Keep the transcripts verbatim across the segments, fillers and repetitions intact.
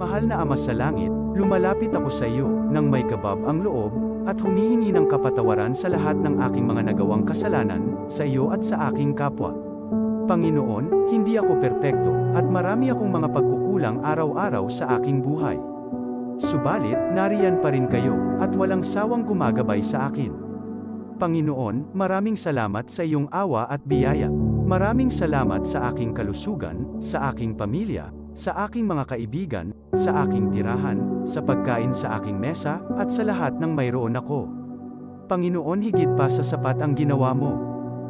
Mahal na Ama sa Langit, lumalapit ako sa iyo nang may kabab ang loob, at humihingi ng kapatawaran sa lahat ng aking mga nagawang kasalanan, sa iyo at sa aking kapwa. Panginoon, hindi ako perpekto, at marami akong mga pagkukulang araw-araw sa aking buhay. Subalit, nariyan pa rin kayo, at walang sawang gumagabay sa akin. Panginoon, maraming salamat sa iyong awa at biyaya. Maraming salamat sa aking kalusugan, sa aking pamilya, sa aking mga kaibigan, sa aking tirahan, sa pagkain sa aking mesa, at sa lahat ng mayroon ako. Panginoon, higit pa sa sapat ang ginawa mo.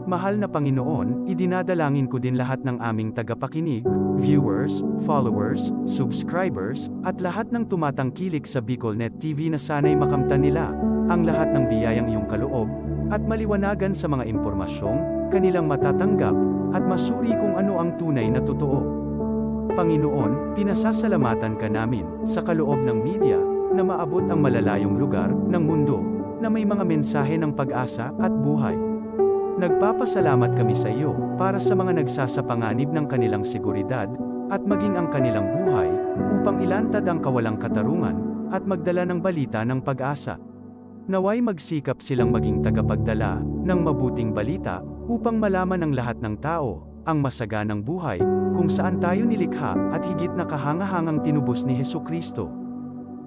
Mahal na Panginoon, idinadalangin ko din lahat ng aming tagapakinig, viewers, followers, subscribers, at lahat ng tumatangkilik sa BicolNet T V na sana'y makamtan nila ang lahat ng biyayang iyong kaloob, at maliwanagan sa mga impormasyong kanilang matatanggap, at masuri kung ano ang tunay na totoo. Panginoon, pinasasalamatan ka namin sa kaloob ng media na maabot ang malalayong lugar ng mundo na may mga mensahe ng pag-asa at buhay. Nagpapasalamat kami sa iyo para sa mga nagsasapanganib ng kanilang seguridad at maging ang kanilang buhay upang ilantad ang kawalang katarungan at magdala ng balita ng pag-asa. Naway magsikap silang maging tagapagdala ng mabuting balita upang malaman ng lahat ng tao ang masaganang buhay kung saan tayo nilikha at higit na kahangahangang tinubos ni Jesu-Cristo.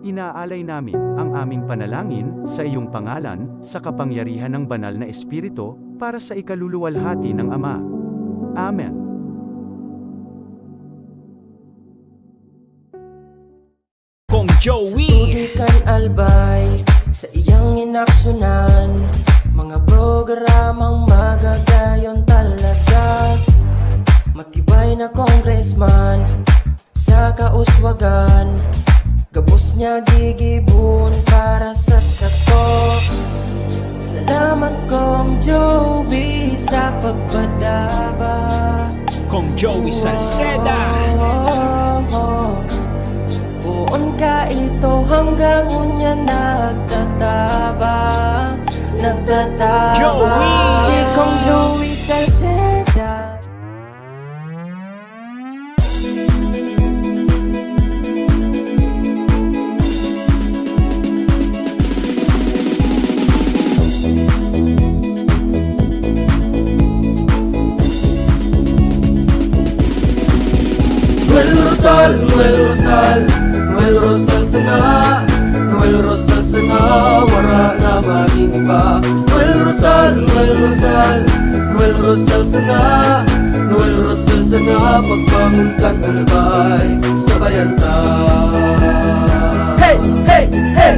Inaalay namin ang aming panalangin sa iyong pangalan, sa kapangyarihan ng Banal na Espiritu, para sa ikaluluwalhati ng Ama. Amen. Kong Joey. Tubig kan Albay, sa iyang inaksyonan, mga programang magagayon talaga. Matibay na congressman, sa kauswagan, gabos niya gigibon para sa sato. Salamat, Kong Joey, sa pagpadaba. Kong Joey Salceda. Poon ka ito hanggang unya nagtatabang, nagtatabang. Joey! Si Kong Joey Salceda. Noel Rosal, Noel Rosal, Noel Rosal sana, Noel Rosal sana, wara na manin iba. Noel Rosal, Noel Rosal, Noel Rosal sana, Noel Rosal sana, pagbangon kan Albay, sabayan ta. Hey, hey, hey!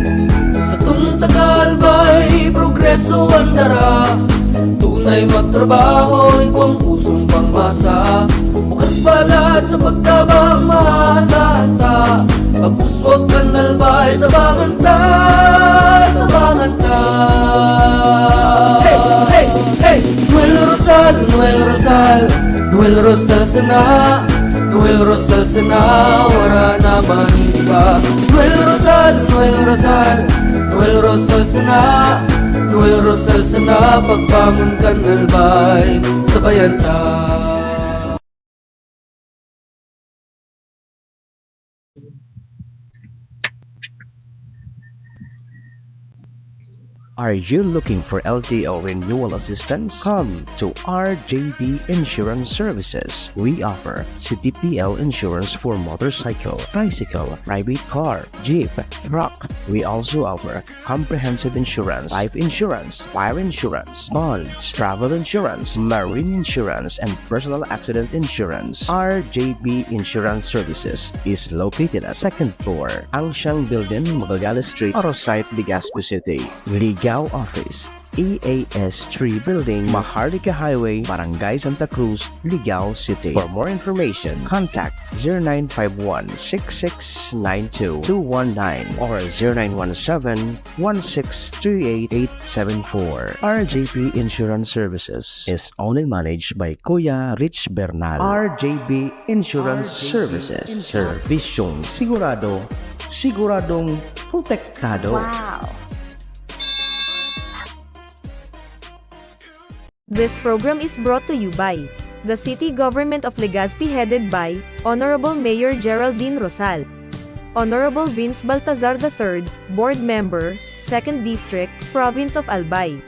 Satong taga-Albay, progreso an dara. Tunay magtrabaho, igwang pusong pangmasa. Bukas palad sa pagtabang, maasahan ta. Pag-uswag kan Albay, tabangan ta, tabangan ta. Hey, hey, hey! Noel Rosal, Noel Rosal, Noel Rosal sana, Noel Rosal sana, wara na manin iba. Noel Rosal, Noel Rosal, Noel Rosal sana, Noel Rosal sana, pagbangon kan Albay, sabayan ta. Are you looking for L T O renewal assistance? Come to R J B Insurance Services. We offer C T P L insurance for motorcycle, tricycle, private car, jeep, truck. We also offer comprehensive insurance, life insurance, fire insurance, bonds, travel insurance, marine insurance, and personal accident insurance. R J B Insurance Services is located at second floor, Ancien Building, Magallanes Street, Arosite, Legazpi City. Ligao Office, E A S three Building, Maharlika Highway, Barangay Santa Cruz, Ligao City. For more information, contact zero nine five one six six nine two two one nine or zero nine one seven one six three eight eight seven four. R J P Insurance Services is owned and managed by Kuya Rich Bernal. R J B Insurance Services. Serbisyong sigurado, siguradong protektado. Wow! This program is brought to you by the City Government of Legazpi, headed by Honorable Mayor Geraldine Rosal. Honorable Vince Baltazar the third, Board Member, Second District, Province of Albay.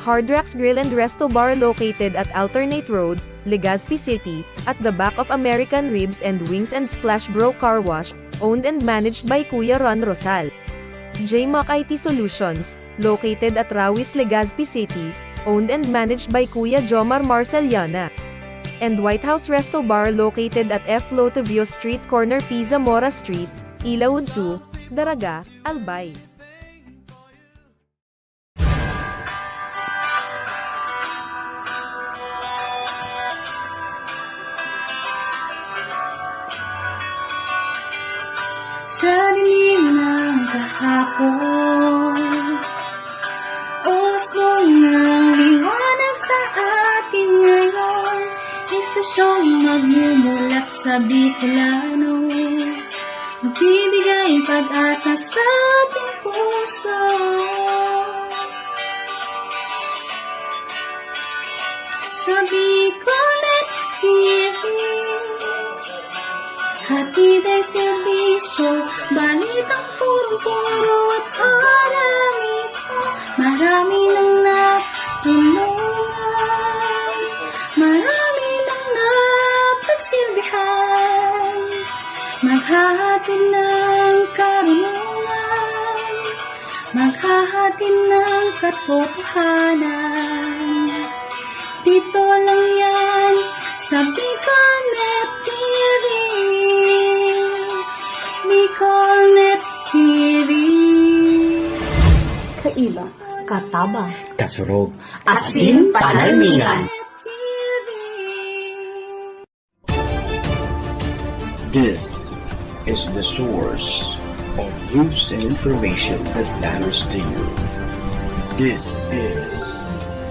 Hard Rocks Grill and Resto Bar located at Alternate Road, Legazpi City, at the back of American Ribs and Wings and Splash Bro Car Wash, owned and managed by Kuya Ron Rosal. J Mac I T Solutions, located at Rawis, Legazpi City, owned and managed by Kuya Jomar Marceliana. And White House Resto Bar located at F Lotivio Street, corner P Zamora Street, Ilaud two, Daraga, Albay. Sa dilim ng kahapon, usbong ng liwanag sa atin ngayon, estasyong magmumulat sa Bicolano, magbibigay pag-asa sa ating puso. Sa Bicolnet T V, hatid ay serbisyo, balitang purong-puro at para mismo. Marami nang natulungan, marami nang napagsilbihan, maghahatid ng karunungan, maghahatid ng katotohanan. Dito lang yan sa Bicolnet T V. Bicolnet T V. Kaiba, katabang, kasurog, asin panalmingan. This is the source of news and information that matters to you. This is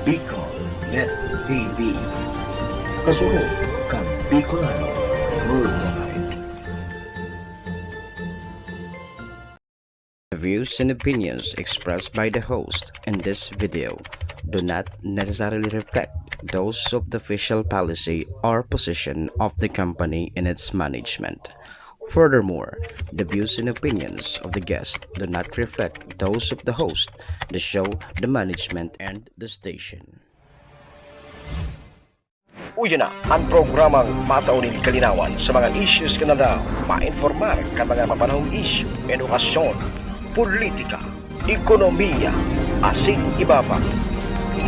Bicol Net T V. Kasunod kan Bicolano Worldwide. The views and opinions expressed by the host in this video do not necessarily reflect those of the official policy or position of the company and its management. Furthermore, the views and opinions of the guest do not reflect those of the host, the show, the management, and the station. Uya na an programang matao nin kalinawan sa mga issues kan aldaw, mainformar kan mga mapanahong isyu, edukasyon, politika, ekonomiya, asin iba pa.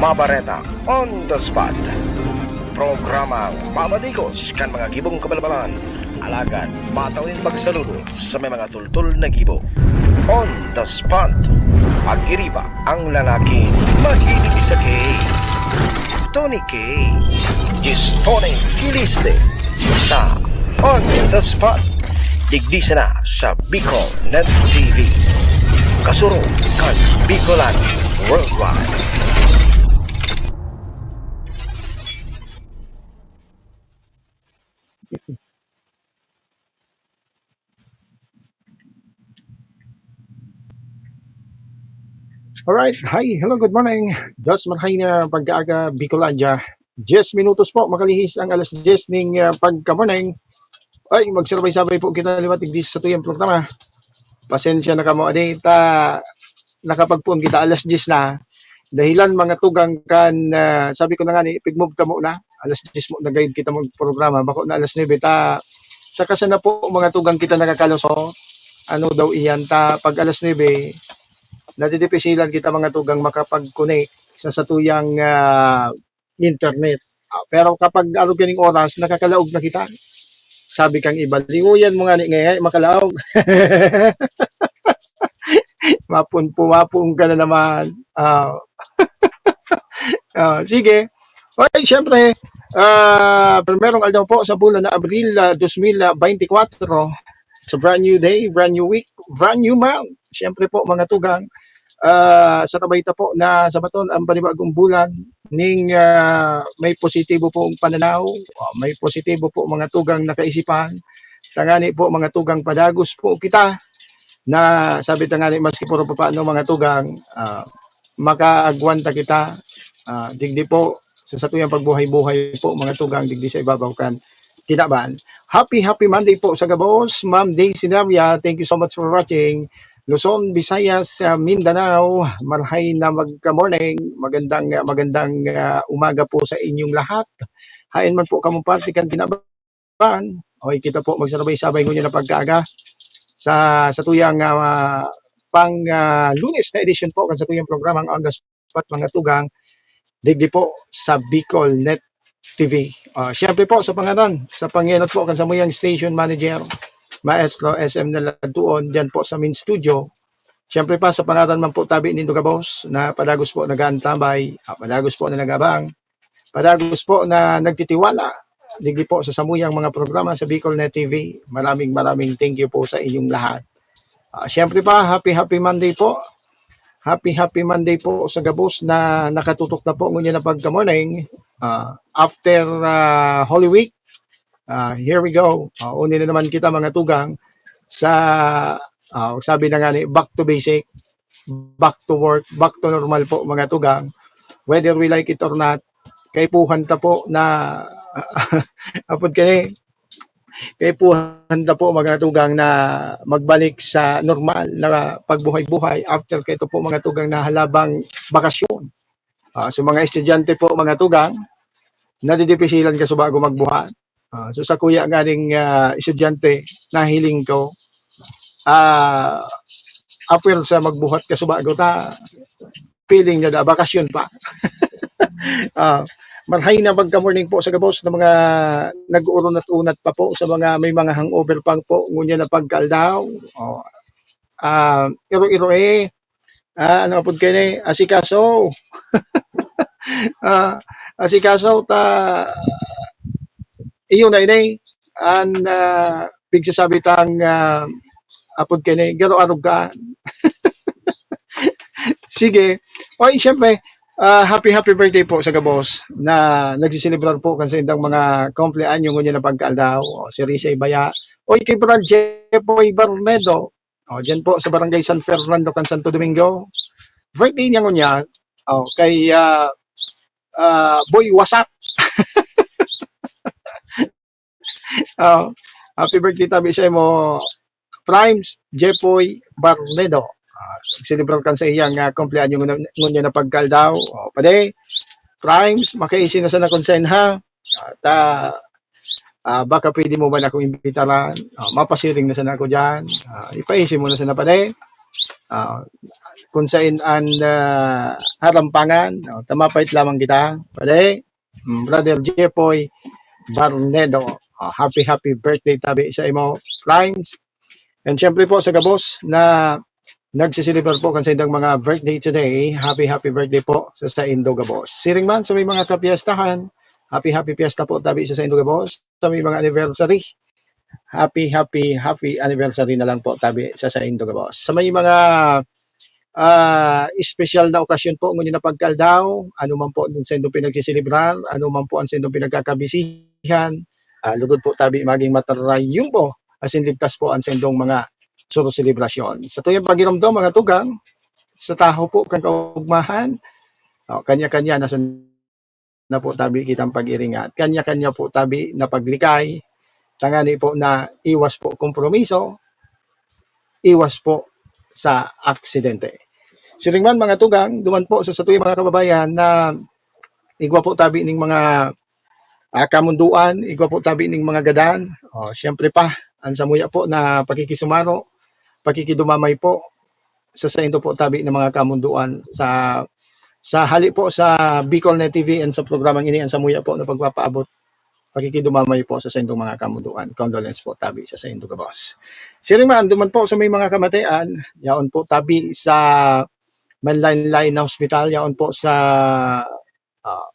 Mabareta on the spot. Programang mamadigos kan mga gibong kabalbalan, alagad matao nin pagsaludo sa may mga tultol na gibo. On the spot. Pag-iriba ang lalaking mahilig sa cake. Tony K. Gistone Kiliste. Sa On the Spot. Digdi sana sa Bicol Net T V. Kasurog kan Bicolano Worldwide. Alright. Hi. Hello. Good morning. Dos marahay na pagkaaga, Bicolandia. Diyes minutos po, makalihis ang alas diyes ning, ah, pagka-morning. Ay, magsabay-sabay po kita liwat digdi sa tuyang programa. Pasensya na kamo. Adi, ta, nakapagpoon kita alas diyes na. Dahilan, mga tugang kan, ah, sabi ko na nga ni, pigmove kamo na. Alas diyes mo na gayud kita magprograma. Bako na alas nuebe. Ta, saka sana po, mga tugang kita nakakaluso. Ano daw iyan? Ta, pag alas nuebe, nadidipisilan kita, mga tugang, makapag-connect sa satuyang, ah, internet. Ah, pero kapag arog kaning oras, nakakalaog na kita. Sabi kang iba, "Linguyan mo ngani, ngani makalaog." Mapun-, pumapun ka na naman. Ah. Ah, sige. Okay, siyempre, ah, primerong aldaw po sa bulan na Abril, ah, dos mil beintikwatro. It's a brand new day, brand new week, brand new month. Siyempre po, mga tugang, ah, sa tabay ta po na sabaton ang panibagong bulan ning, ah, may positibo pong pananaw, ah, may positibo po, mga tugang, na kaisipan. Tangani po, mga tugang, padagos po kita na sabi tangani, maski puro papaano, mga tugang, ah, makaagwanta kita, ah, digdi po sa satuyang pagbuhay-buhay po, mga tugang, digdi sa ibabaw kan kinaban. Happy, happy Monday po sa gabos, Ma'am Daisy Navia. Thank you so much for watching. Luzon, Visayas, ah, Mindanao, marhay na magka-morning. Magandang, magandang, ah, umaga po sa inyong lahat. Hain man po kamong parte kan kinaban, o kita po magsabay-sabay ngunyan na pagkaaga sa, sa tuyang, ah, pang, ah, Lunes na edisyon po kan sa tuyang programang On the Spot, mga tugang, digdi po sa Bicol Net T V. Ah, siyempre po, sa pangaran, sa pangenot po kan samuyang station manager, Maestro S M Naladtuon, diyan po sa main studio. Siyempre pa, sa pangaran man po tabi nindo gabos, na padagos po nag-aantambay, ah, padagos po na nag-abang, padagos po na nagtitiwala, digdi po sa samuyang mga programa sa Bicol Net T V. Maraming, maraming thank you po sa inyong lahat. Ah, siyempre pa, happy, happy Monday po. Happy, happy Monday po sa gabos na nakatutok na po ngunyan na pagka-morning. Ah, after, ah, Holy Week, ah, here we go. Ah, uni na naman kita, mga tugang, sa, ah, sabi na nga ni, back to basic, back to work, back to normal po, mga tugang. Whether we like it or not, kaipuhan ta po na, apod kani, kaipuhan ta po, mga tugang, na magbalik sa normal na pagbuhay-buhay after kaito po, mga tugang, na halabang bakasyon. Ah, so, mga estudyante po, mga tugang, nadidipisilan kasubago magbuhat. Ah, so, sa kuya nganing, ah, estudyante, nahiling ko, ah, apwera sa magbuhat kasubago ta, feeling na da, bakasyon pa. Ah, marhay na pagka-morning po sa gabos ng mga nag-uunat-unat pa po, sa mga may mga hangover pa po, ngunyan na pagkaaldaw. Oh, ah, iro-iro eh. Ah, ano apod kaini? Asikaso. Ah, asikaso ta, iyo na ini. An, ah, pigsasabi tang, ah, apod kaini, garo arog ka. Sige. Oy, siyempre, ah, happy, happy birthday po sa gabos na nagsiselebrar po kan saindang mga kumpleanyo ngunyan na pagkaaldaw. O, si Risa Ibaya. Oy, kay Brad Jeffoy Barmedo. O, dyan po sa Barangay San Fernando kan Santo Domingo. Birthday niya ngunyan. O, kay, ah, ah, Boy Wasak. O, happy birthday tabi sa imo, Primes Jeffoy Barnedo. Ah, selebrar kan sa iyang, ah, kumpleanyo ngunyan, ngunyan na pagkaaldaw. O, padi, Primes, makaisi na sana kun saen, ha? At, ah, ah, baka pwede mo man akong imbitaran. Ah, mapasiring na sana ako dyan. Ah, ipaisi mo na sana, padi. Ah, kun saen an, ah, harampangan, ah, ta mapait lamang kita, padi. Mm, Brother Jeffoy Barnedo. Ah, happy, happy birthday tabi sa imo, Primes. And syempre po sa gabos na nagse-celebrate po kan saindang mga birthday today, happy, happy birthday po sa saindo gabos. Siring man sa may mga kapiyastahan, happy, happy piyesta po tabi sa saindo gabos. Sa may mga anniversary, happy, happy, happy anniversary na lang po tabi sa saindo gabos. Sa may mga, ah, espesyal na okasyon po, ngunyan na pagkaaldaw, ano man po ang saindong pinagsiselebrar, ano man po ang saindong pinagkakabisihan, ah, lugod po tabi maging matarayumbo asin ligtas po ang saindong mga suro selebrasyon. Sa tuyang pagiromdom, mga tugang, sa tahaw po kan kaugmahan, o, kanya-kanya na na po tabi kitang pag-iringat. Kanya-kanya po tabi na paglikay, tangani po na iwas po kompromiso, iwas po sa aksidente. Siring man, mga tugang, duman po sa satuyang mga kababayan na igwa po tabi ning mga, ah, kamundoan, igwa po tabi ning mga gadan. O, siyempre pa, ang samuya po na pakikisumaro, pakikidumamay po sa saindo po tabi na mga kamundoan sa, sa hali po sa Bicol Net T V and sa programang ini, ang samuya po na pagpapaabot, pakikidumamay po sa saindong mga kamundoan. Condolence po tabi sa saindo gabos. Siring man, duman po sa may mga kamatean, yaon po tabi sa Manlaynlayn na Hospital, yaon po sa, ah,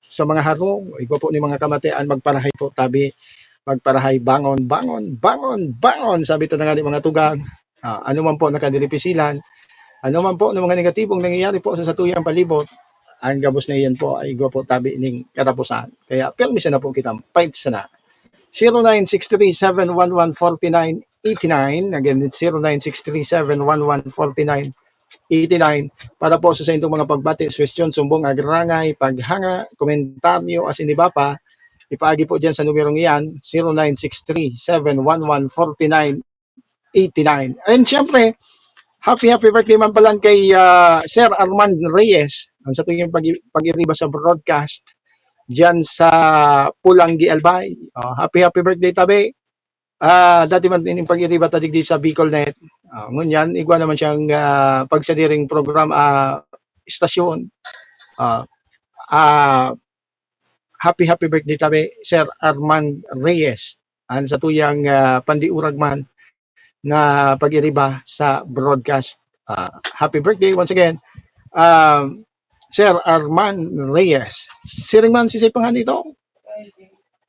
sa mga harong, igwa po ni mga kamatean, magparahay po tabi, magparahay, bangon, bangon, bangon, bangon, sabi ta na nga ni mga tugang. Ah, ano man po na kadiripisilan, ano man po na mga negatibong nangyayari po sa satuyang palibot, ang gabos na iyan po ay igwa po tabi ning katapusan. Kaya pirmi sana po kita, fight sana. Zero nine six three seven one one forty nine eighty nine. Again, it's zero nine six three seven one one forty nine eighty nine. Para po sa saindong mga pagbati, suwestyon, sumbong, agrangay, paghanga, komentaryo, asin iba pa, ipaagi po dyan sa numerong iyan, zero nine six three, seven one one, forty nine eighty nine. And siyempre, happy, happy birthday man pala kay, ah, Sir Armand Reyes, ang satuyang pag-, pag-iriba sa broadcast dyan sa Pulanggi, Albay. Oh, happy, happy birthday, tabi. Ah, dati man ining pag-iriba ta digdi sa Bicol Net. Ah, ngunyan, igwa naman siyang, ah, pagsadiring program, ah, istasyon. Ah, ah, happy, happy birthday, tabi, Sir Armand Reyes. Ang satuyang, ah, pandiurag man na pag-iriba sa broadcast. Ah, happy birthday once again, um, Sir Armand Reyes. Siring man si, si pangan ito?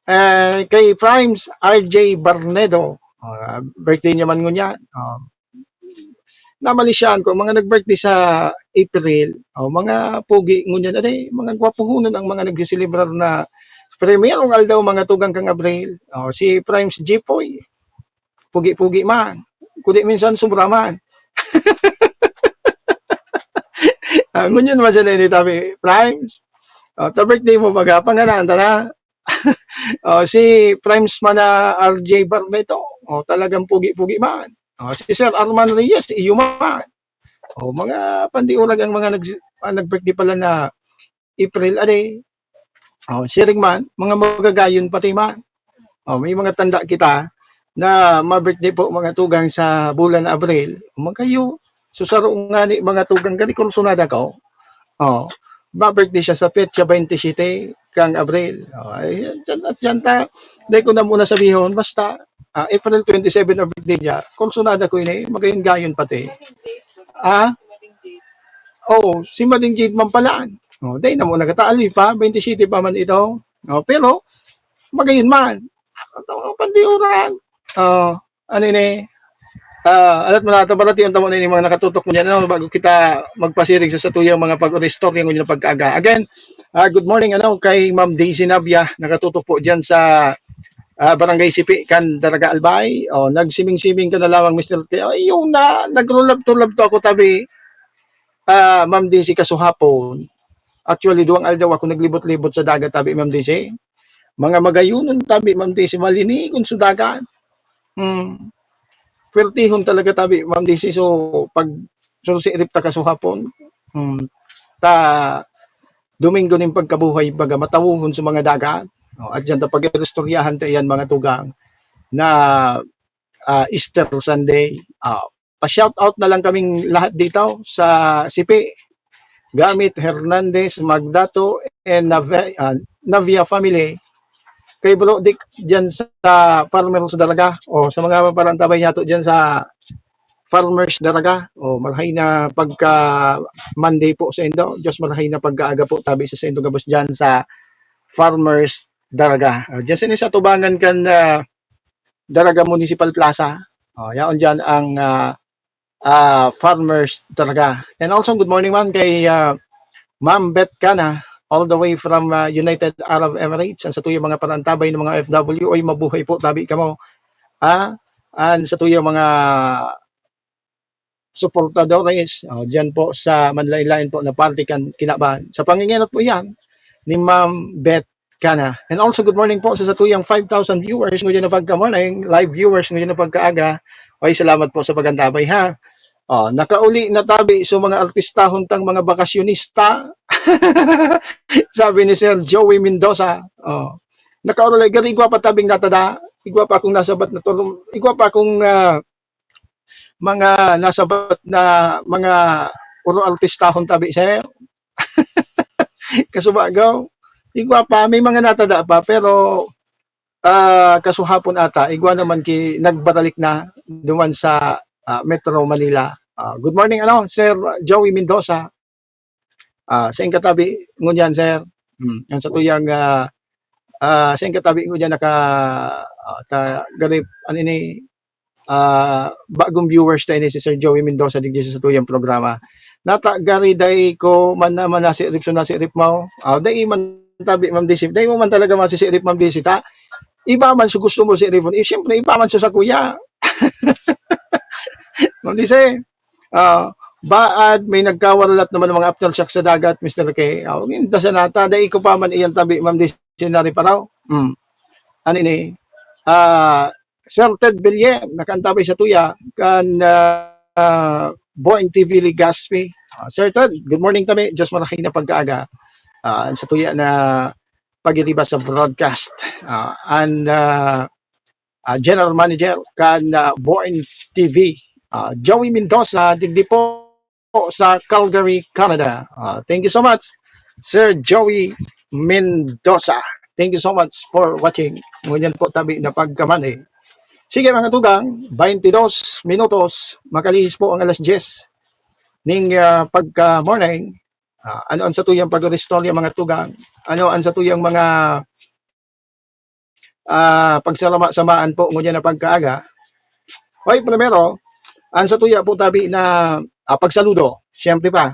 Eh, kay Primes, R J Barnedo. Ah, birthday niya man ngunyan. Ah, namalisyahan ko, mga nag-birthday sa April, oh, mga pogi ngunyan, aday, mga gwapuhonon ang mga nagsiselebrar na primerong aldaw, mga tugang kan Abril. Oh, si Primes Jipoy, pugi-pugi man. Kundi minsan sobra man. Ah, ngunyan man sila ini, tabi, Primes. Oh, ta birthday mo, baga, pangalan ta na. Oh, si Primes man na R J Barneto. Oh, talagang pugi-pugi man. Oh, si Sir Arman Reyes, iyo man. Oh, mga pandiurag ang mga nag-, ah, nag-birthday pala na April, aday. Oh, siring man, mga magagayon pati man. Oh, may mga tanda kita na ma-birthday po, mga tugang, sa bulan na Abril. Magayo. So, saro nga ni mga tugang, gani kursunada ko. Oh, ma-birthday siya sa petsa twenty-seven kang Abril. Oh, ay, dyan at dyan ta. Dahil ko na muna sabihon, basta, ah, April twenty-seven ang birthday niya. Kursunada ko ini, magayon-gayon pati. Ah? Oo, si Mading Jade man pala. Oh, dahil na mo nagkataali pa, twenty-seven pa man ito. Oh, pero, magayon man. At ang pandiurag. Oh, ano ini? Ah, alat mo na ito, balatian tamo na ini mga nakatutok mo niyan, ano, bago kita magpasiring sa satuyang mga pag-oristorya ngunyan na pagkaaga. Again, ah, good morning, ano, kay Ma'am Daisy Navia, nakatutok po dyan sa, ah, Barangay Sipi, kan Daraga, Albay. Oh, nagsiming-siming ka na lamang, Mister K. Ay, yun na, nag-roll up to love to ako, tabi. Ah, Ma'am Daisy, kasuhapon. Actually, duwang aldaw ako naglibot-libot sa dagat, tabi, Ma'am Daisy. Mga magayonon, tabi, Ma'am Daisy, malinigon sa dagat. Hmm. Pwertehon talaga, tabi, Ma'am Daisy. So, pag sursirip ta kasuhapon, hmm, ta Domingo nin pagkabuhay, baga, matawohon sa mga dagat. Oh, at dyan ta pag-iristoryahan ta iyan, mga tugang, na, ah, Easter Sunday. Ah, pa-shout out na lang kaming lahat dito sa Sipi, Gamit, Hernandez, Magdato, and Navia, ah, Navia family. Kay Bro Dick dyan sa Farmers Daraga, o sa mga parantabay niya to dyan sa Farmers Daraga. O, marhay na pagka Monday po sa indo. Diyos, marhay na pagkaaga po tabi sa indo gabos dyan sa Farmers Daraga. O, dyan sini sa tubangan kan, ah, Daraga Municipal Plaza. O, yaon dyan ang, ah, ah, Farmers Daraga. And also, good morning man kay, ah, Ma'am Beth Cana, all the way from, ah, United Arab Emirates. Ang satuyang mga parantabay ng mga O F W, oy, mabuhay po tabi kamo. Ah, ang satuyang mga suportadores, oh, dyan po sa manlain-lain po na parte kan kinaban. Sa pangingenot po yan ni Ma'am Beth Cana. And also, good morning po sa satuyang five thousand viewers ngayon na pagka-morning, live viewers ngayon na pagkaaga. Oy, salamat po sa pagantabay, ha. Oh, nakauli na tabi sa mga artistahon tang mga bakasyonista. Sabi ni Sir Joey Mendoza. Oh, nakauli, gari, igwa pa tabing natada. Igwa pa akong nasabat na turong, igwa pa akong, ah, mga nasabat na mga uro artistahon tabi, sir. Kasubagaw, igwa pa, may mga natada pa, pero, ah, kasuhapon ata, igwa naman ki-, nagbaralik na duman sa, ah, Metro Manila. Ah, good morning, ano, Sir Joey Mendoza. Ah, sain ka tabi ngunyan, sir? Hmm, ang satuyang, ah, ah, sain ka tabi ngunyan naka, ah, ta, gari, ano ini, ah, bagong viewers ta ini si Sir Joey Mendoza digdi sa satuyang programa. Nata, gari, dai ko man naman nasirip, so nasirip mo. Ah, dai man tabi, Ma'am Daisy. Dai mo man talaga masisirip, Ma'am Daisy, ta? Iba man so gusto mo siripon. Eh, siyempre, iba man so sakuya. Ma'am Daisy, ah, baad, may nagkawaralat naman ng mga aftershock sa dagat, Mister K. Ah, inda sa nata, dai ko pa man iyan tabi, Ma'am Daisy, nariparaw. Mm. Ano ini? Ah, Sir Ted Villar, nakaantabay sa tuya, kan, ah, ah, Born T V Legazpi. Ah, Sir Ted, good morning kami. Diyos marahay na pagkaaga. Ah, sa tuya na pagiriba sa broadcast. Ah, and, ah, ah, General Manager kan, ah, Born T V. Ah, Joey Mendoza, digdi po sa Calgary, Canada. Ah, thank you so much, Sir Joey Mendoza. Thank you so much for watching. Ngunyan po tabi na pagkamani. Sige, mga tugang, twenty-dos minutos, makalihis po ang alas diyes ning, ah, pagka-morning. Ah, ano ang satuyang pag-istorya, mga tugang? Ano ang satuyang mga, ah, pagsarama-samaan po ngunyan na pagkaaga? Hoy, primero, ang satuya po tabi na, ah, pagsaludo, siyempre pa.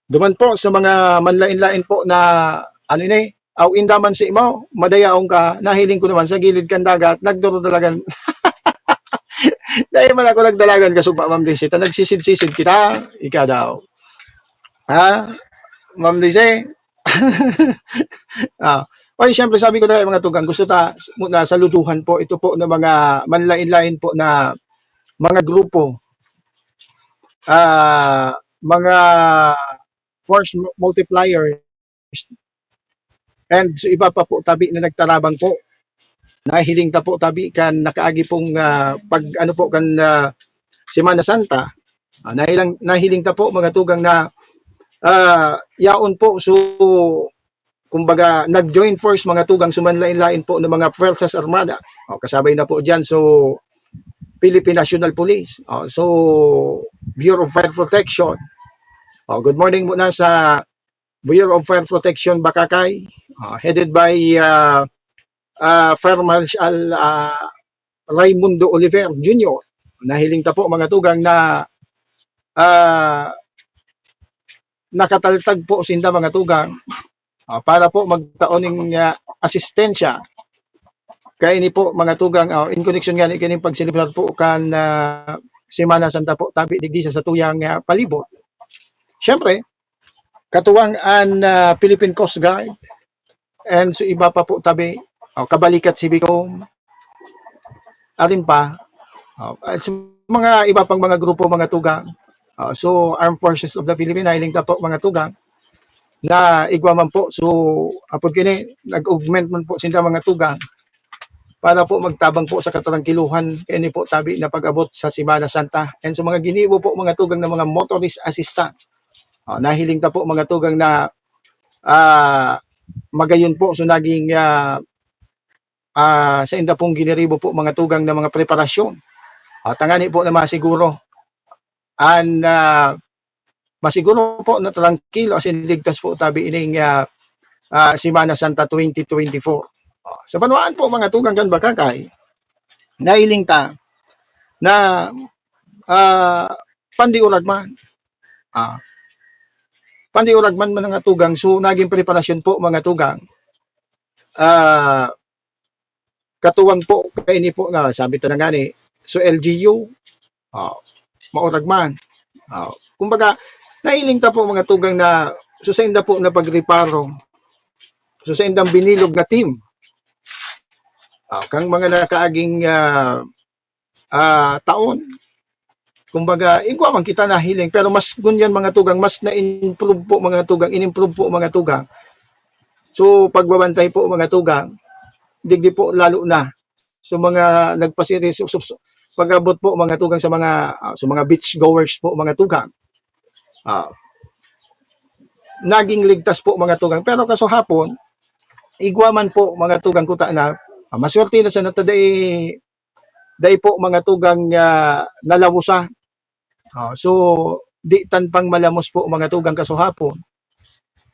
Duman po sa mga manlain-lain po na, ano ini, aw inda man si imo, madayaon ka, nahiling ko naman sa gilid kan dagat, nagdurudalagan. Dahil man ako nagdalagan, kasugpa, Ma'am Lisita, nagsisid-sisid kita, ika daw. Ha? Ma'am Lise? Ah, oy, siyempre, sabi ko na, mga tugang, gusto ta na saluduhan po ito po ng mga manlain-lain po na mga grupo, ah, mga force mu-, multipliers, and so iba pa po tabi na nagtarabang po. Nahiling ta po tabi kan nakaagi pong, ah, pag ano po kan, ah, Semana Santa. Ah, nahilang, nahiling ta po, mga tugang, na, ah, yaon po. So, kumbaga, nag-join force, mga tugang, sa manlain-lain po ng mga Fuerzas Armada. O, kasabay na po dyan, so, Philippine National Police. O, so, Bureau of Fire Protection. O, good morning muna sa Bureau of Fire Protection Bacacay, ah, headed by, ah, ah, Fire Marshal, ah, Raimundo Oliver Junior. Nahiling ta po, mga tugang, na, ah, nakataltag po sinda, mga tugang, ah, para po magtao ning, ah, asistensya. Kaya ini po, mga tugang, ah, in connection nga ni kining pagselebrar po kan, ah, Semana Santa po, tabi digdi sa satuyang, ah, palibot. Siyempre, katuwang an, ah, Philippine Coast Guard, and so iba pa po tabi, o, Kabalikat Civicom, alin pa, o, at sa mga iba pang mga grupo, mga tugang. O, so, Armed Forces of the Philippines, nahiling ta po, mga tugang, na igwa man po. So, apod kini, nag-augment man po sinda, mga tugang, para po magtabang po sa katrangkiluhan, kaya ni po tabi na pag-abot sa Semana Santa. And sa mga ginibo po, mga tugang, ng mga motorist assistant, ah, nahiling ta po, mga tugang, na, ah, magayon po. So, naging, ah, ah, sa inda pong giniribo po, mga tugang, na mga preparasyon. Ah, tangani po na masiguro. An, ah, masiguro po na trangkilo asin ligtas po tabi ining, ah, ah, Semana Santa twenty twenty-four. Ah, sa banwaan po, mga tugang, kan Bacacay, nahiling ta na, ah, pandiurag man. Ah, pandiurag man, mga tugang. So, naging preparasyon po, mga tugang. Ah, katuwang po, kaini po na sabi ta na ngani, so L G U, ah, maurag man. Ah, kumbaga, nahiling ta po, mga tugang, na so sa inda po na pagreparo, so sa indang binilog na team, ah, kang mga nakaaging, ah, ah, taon. Kumbaga, igwa man kita nahiling, pero mas ngunyan, mga tugang, mas na-improve po, mga tugang, in-improve po, mga tugang. So, pagbabantay po, mga tugang, digdi po lalo na. So, mga nagpasiri-, so, so, so, pag-abot po, mga tugang, sa mga, ah, sa mga beach goers po, mga tugang. Ah, naging ligtas po, mga tugang. Pero kaso hapon, igwa man po, mga tugang, kuta na, ah, maswerte na sa nata dai, dai po, mga tugang, ah, nalawosa. Ah, so, di tan pang malamos po, mga tugang, kaso hapon.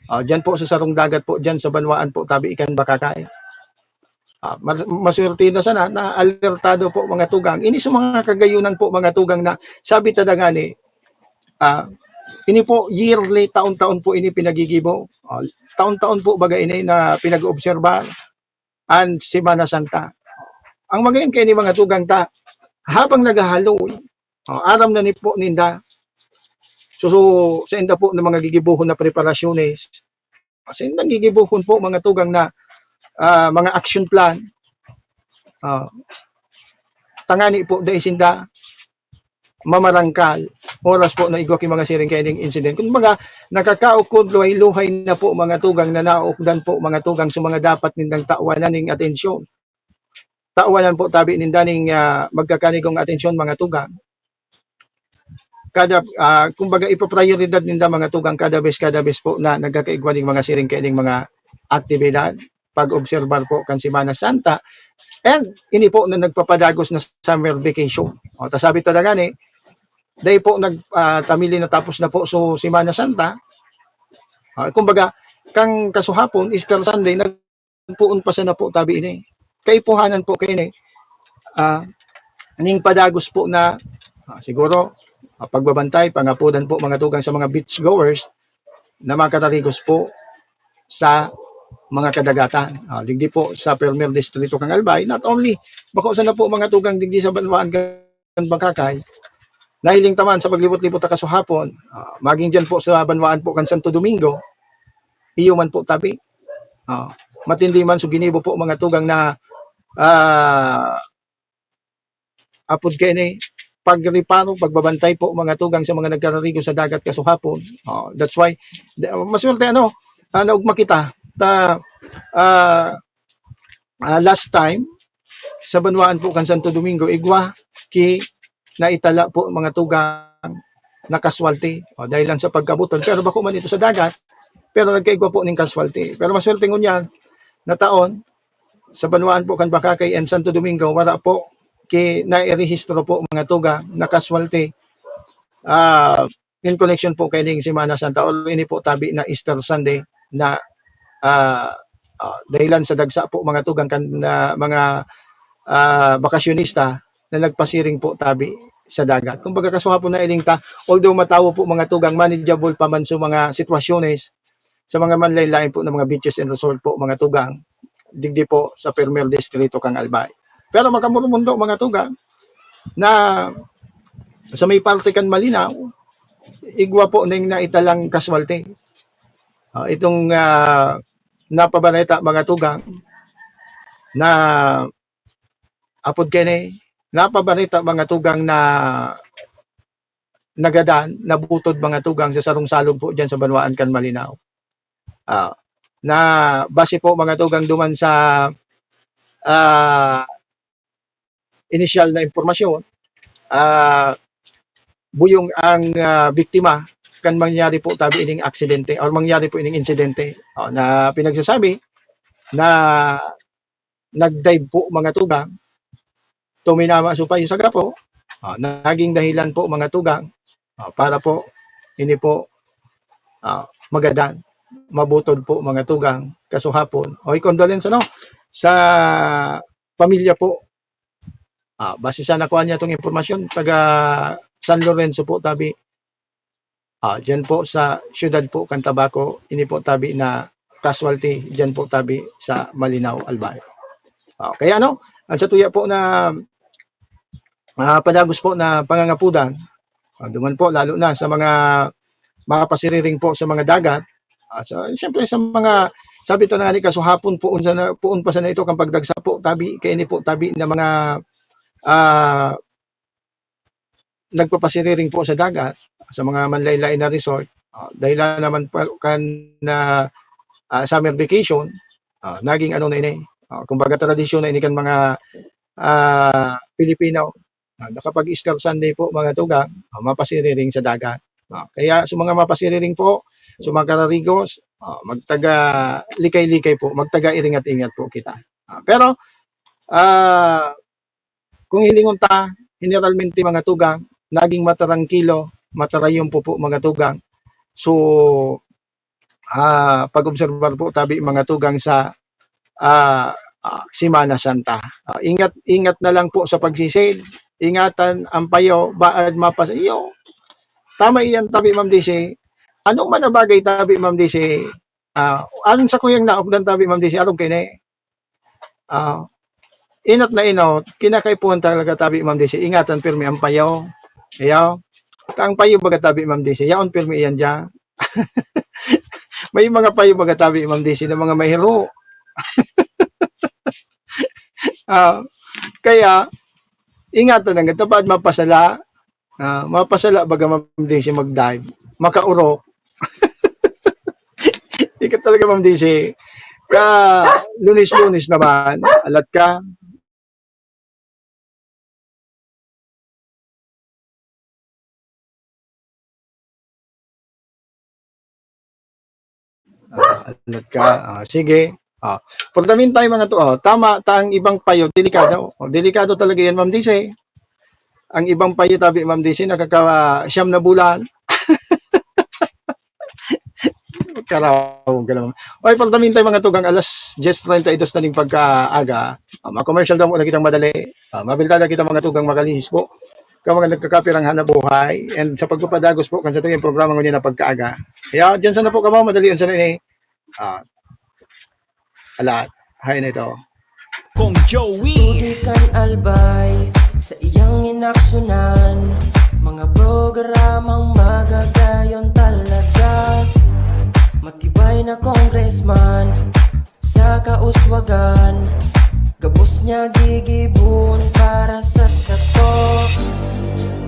Ah, diyan po sa sarong dagat po, diyan sa banwaan po, tabi kan Bacacay. Ah, mas-, maswerte na sana na alertado po, mga tugang. Ini sa mga kagayunan po, mga tugang, na sabi ta na ngani, ah, ini po yearly, taon-taon po ini pinagigibo. Ah, taon-taon po baga ini na pinag-oobserbar an Semana Santa. Ang magayon kaini, mga tugang, ta, habang naghahaloy, oh, aram na ni po ninda. So, so, sa inda po ng mga gigibohon na preparasyones, sa indang gigibohon po, mga tugang, na ah, mga action plan. Ah, tangani po dai sinda mamarangkal oras po na igwa ki mga siring kaining incident. Kumbaga, nakakaukod luhay-luhay na po mga tugang na naukdan po mga tugang sa mga dapat nindang tawanan ning atensyon. Tawanan po tabi ninda ning, ah, magkakanigong atensyon mga tugang. Kada, ah, kumbaga ipoprayoridad ninda mga tugang kada bes, kada bes po na nagkakaigwa ning mga siring kaining mga aktibidad, pag-obserbar po kan Semana Santa, and ini po na nagpapadagos na summer vacation. O, ta sabi ta na gani, dai po nag, ah, ta mili natapos na po so Semana Santa. Ah, kumbaga, kan kasuhapon, Easter Sunday, nagpoon pa sana po tabi ini. Kaipuhanan po kaini, ah, ning padagos po na, ah, siguro, ah, pagbabantay, pangapodan po mga tugang sa mga beach goers na makararigos po sa mga kadagatan. Ah, digdi po sa Primer Distrito kan Albay, not only, bako sana po mga tugang digdi sa banwaan kan Bangkakay, nahiling ta man sa paglibot-libot ta kasuhapon, ah, maging diyan po sa banwaan po kan Santo Domingo, iyo man po tabi. Ah, matindi man so ginibo po mga tugang na, ah, apod kaini, pagreparo, pagbabantay po mga tugang sa mga nagkararigo sa dagat kasuhapon. Ah, that's why, the, maswerte ano, ah, naugma kita ta, ah, ah, last time, sa banwaan po kan Santo Domingo, igwa ki naitala po mga tugang na casualty. O, dahil lang sa pagkabuton. Pero bako man ito sa dagat, pero nagkaigwa po ning casualty. Pero maswerte ngunyan, na taon, sa banwaan po kan Bacacay and Santo Domingo, wala po ki nairehistro po mga tugang na casualty. Ah, in connection po kaining Semana Santa or ini po tabi na Easter Sunday na, ah, ah, dahilan sa dagsa po mga tugang kan, na mga, ah, bakasyonista na nagpasiring po tabi sa dagat. Kumbaga, kasuhapon na ining ta, although matawo po mga tugang, manageable pa man sa mga sitwasyones, sa mga manlain-lain po na mga beaches and resort po, mga tugang, digdi po sa Primer Distrito kan Albay. Pero makamurumundo, mga tugang, na sa may parte kan Malinao, igwa po ning naitalang casualty. Ah, itong, ah, napabareta, mga tugang, na apod kaini, napabareta, mga tugang, na nagadan, nabutod, mga tugang, sa sarong salog po diyan sa banwaan kan Malinao. Ah, na base po, mga tugang, duman sa, ah, inisyal na impormasyon, ah, buyong ang, ah, biktima kan mangyari po tabi ining aksidente or mangyari po ining insidente. Oh, na pinagsasabi na nag-dive po, mga tugang, tuminama so payo sa gapo, ah, naging dahilan po, mga tugang, ah, para po ini po, ah, magadan, mabutod po, mga tugang, kasuhapon. Oy, condolence, ano, sa pamilya po. Ah, base sa nakuha niya itong impormasyon, taga San Lorenzo po, tabi. Ah, diyan po sa siyudad po kan Tabaco, ini po tabi na casualty, diyan po tabi sa Malinao, Albay. Ah, kaya ano, ang sa tuya po na, ah, padagos po na pangangapudan, ah, duman po, lalo na sa mga, mga pasiriring po sa mga dagat, ah, sa, siyempre sa mga, sabi ta na nga ni, kasuhapon, poon sana, poon pa sana ito kan pagdagsa po, tabi, kaini po, tabi na mga, ah, nagpapasiriring po sa dagat, sa mga manlain-lain na resort, ah, dahilan naman pa kan, ah, ah, summer vacation, ah, naging ano na ini, ah, kumbaga tradisyon na ini kan mga, ah, Pilipino, ah, na kapag Easter Sunday po, mga tugang, ah, mapasiriring sa dagat. Ah, kaya sa mga mapasiriring po, sa mga kararigos, ah, magtaga likay-likay po, magtaga ingat-ingat po kita. Ah, pero, ah, kung hilingon ta, generalmente, mga tugang, naging matarangkilo, matarayom po po, mga tugang. So, ah, pag-obserbar po tabi, mga tugang, sa, ah, ah, Semana Santa. Ah, ingat, ingat na lang po sa pagsisid. Ingatan ang payo, baad mapas-, iyo. Tama iyan, tabi, Ma'am D C. Ano man ang bagay, tabi, Ma'am D C? Ah, ang sa kuyang naokdan, tabi, Ma'am D C, arog kaini. Ah, inot na inot, kinakaipuhan talaga tabi, Ma'am D C. Ingatan pirmi ang payo. Ayaw. Ang payo baga tabi, Ma'am D C, yaon pirmi iyan diyan. May mga payo baga tabi, Ma'am D C, na mga mahiro. Ah, kaya, ingatan ang tapad, mapasala. Ah, mapasala baga, Ma'am Daisy, mag-dive. Makaurok. Ika talaga, Ma'am Daisy. Ka, Lunes-Lunes naman, alat ka. Ah, alat ka. Ah, sige. Ah, for the meantime, mga to, oh, tama ta ang ibang payo, delikado. Oh, delikado talaga yan, Ma'am Daisy. Ang ibang payo, tabi, Ma'am Daisy, nakaka-, siyam na bulan. Karawang ka naman. Okay, for the meantime, mga tugang, alas diyes treinta y dos na ning pagkaaga. Ah, ma-commercial daw muna kitang madali. Ah, mabilta na kita, mga tugang, makalihis po. Ka mga nagkakapirang hanap buhay. And sa pagpapadagos po, kan sa tingin programa ngunyan na pagkaaga. Kaya, dyan sana po kamo, madali yun sana ini. Ah, alat. Hay na ito. Kong Joey. Tutuloy kan Albay sa iyang inaksyonan. Mga programang magagayon talaga. Matibay na congressman sa kauswagan. Gabos niya gigibon para sa sato.